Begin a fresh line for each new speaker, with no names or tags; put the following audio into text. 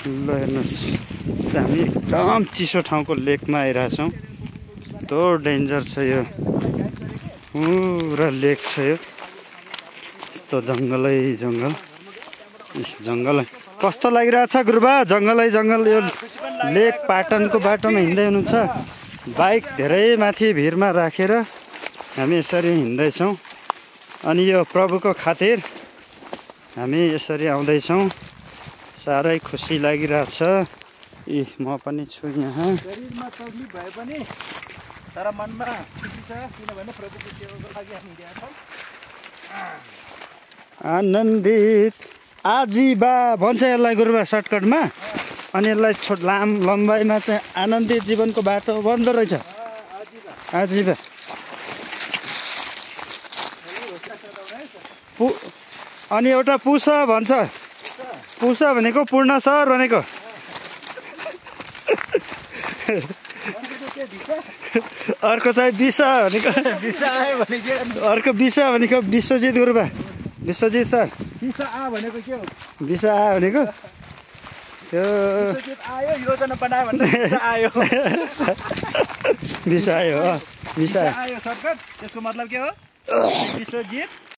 ल हेर्नुहोस्, हामी एकदम चिसो ठाउँको लेकमा आइरहेछौँ। यस्तो डेन्जर छ यो, पुरा लेक छ यो। यस्तो जङ्गलै जङ्गल, जङ्गल कस्तो लागिरहेछ गुरुबा? जङ्गलै जङ्गल। यो लेक पाटनको बाटोमा हिँड्दै हुनुहुन्छ। बाइक धेरै माथि भिरमा राखेर हामी यसरी हिँड्दैछौँ। अनि यो प्रभुको खातिर हामी यसरी आउँदैछौँ। साह्रै खुसी लागिरहेछ। म पनि छु यहाँ।
शरीरमा तकलिफ भए पनि तर मनमा खुसी छ, किनभने प्रभुको सेवाको लागि हामी यहाँ छौँ।
आनन्दित आजीबा भन्छ यसलाई गुरुबा सर्टकटमा। अनि यसलाई लम्बाइमा चाहिँ आनन्दित जीवनको बाटो भन्दो रहेछ। आजीबा अनि एउटा पुसा भन्छ। पुसा भनेको पूर्ण सहर भनेको। अर्को चाहिँ बिसा भनेको। अर्को बिसा भनेको विश्वजित गुरुबा। विश्वजित सर
बिसा आ भनेको के हो?
बिसा आ भनेको त्यो
आयो योजना बनायो भने बिसा आयो।
बिसा आयो, बिसा
आयो सर्टकट। त्यसको मतलब के हो? विश्वजित